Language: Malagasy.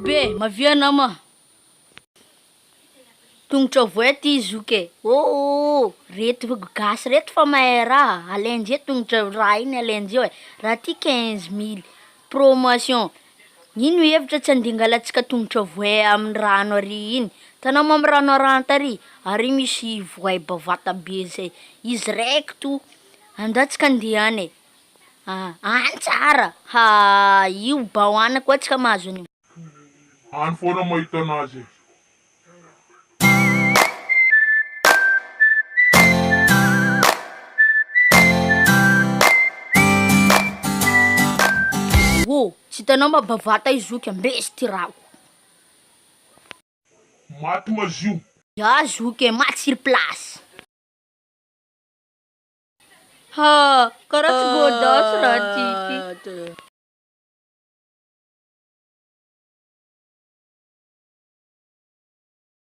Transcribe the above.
Bebe, mavia nama. Tongotra voay ty zoky e, ô reto gasy reto fa mahay raha, alaindreo tongotra raha igny alaindreo e, raha ty quinze mily, promotion, ino hevitra tsy ande angalantsika tongotra voay amy rano ary igny, hitanao ma amy rano aranta ary, ary misy voay bavata be zay, izy raiky to, andao antsika ande any e, any tsara, ha io bao any koa antsika mahazo an'io. Any foana mahita anazy e. Ô, tsy hitanao ma bavata io zoky ambesy ty rako. Maty mazio. Ya zoky e, maty sur place. Ha, karaha tsy gôdasy raha tiky.